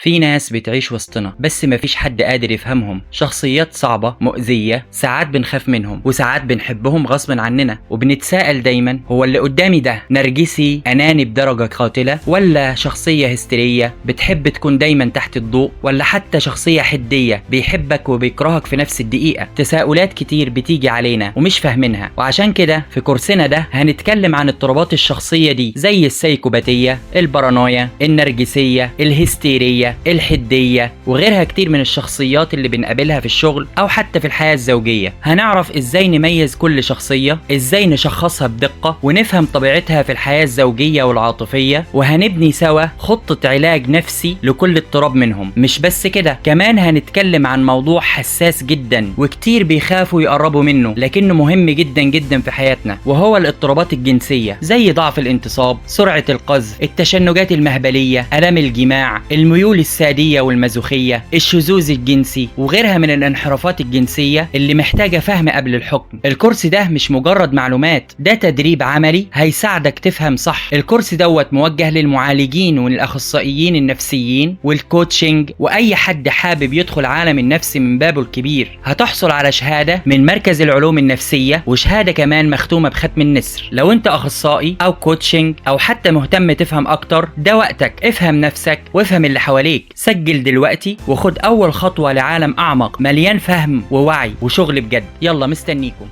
في ناس بتعيش وسطنا بس مفيش حد قادر يفهمهم. شخصيات صعبة مؤذية، ساعات بنخاف منهم وساعات بنحبهم غصب عننا، وبنتساءل دايما هو اللي قدامي ده نرجسي أناني بدرجة قاتلة، ولا شخصية هستيرية بتحب تكون دايما تحت الضوء، ولا حتى شخصية حدية بيحبك وبيكرهك في نفس الدقيقة. تساؤلات كتير بتيجي علينا ومش فاهمينها، وعشان كده في كورسنا ده هنتكلم عن اضطرابات الشخصية دي زي السيكوباتية، البارانويا، النرجسية، الهستيرية، الحدية، وغيرها كتير من الشخصيات اللي بنقابلها في الشغل أو حتى في الحياة الزوجية. هنعرف إزاي نميز كل شخصية، إزاي نشخصها بدقة، ونفهم طبيعتها في الحياة الزوجية والعاطفية، وهنبني سوا خطة علاج نفسي لكل اضطراب منهم. مش بس كده، كمان هنتكلم عن موضوع حساس جدا وكتير بيخافوا يقربوا منه، لكنه مهم جدا جدا في حياتنا، وهو الاضطرابات الجنسية زي ضعف الانتصاب، سرعة القذف، التشنجات المهبلية، آلام الجماع، الميول السادية والمازوخية، الشذوذ الجنسي، وغيرها من الانحرافات الجنسية اللي محتاجة فهم قبل الحكم. الكورس ده مش مجرد معلومات، ده تدريب عملي هيساعدك تفهم صح. الكورس دوت موجه للمعالجين والأخصائيين النفسيين وال coaching وأي حد حابب يدخل عالم النفس من بابه الكبير. هتحصل على شهادة من مركز العلوم النفسية، وشهادة كمان مختومة بختم النسر. لو انت أخصائي أو coaching أو حتى مهتم تفهم أكتر، ده وقتك. افهم نفسك وافهم اللي حواليك. سجل دلوقتي وخد أول خطوة لعالم أعمق مليان فهم ووعي وشغل بجد. يلا مستنيكم.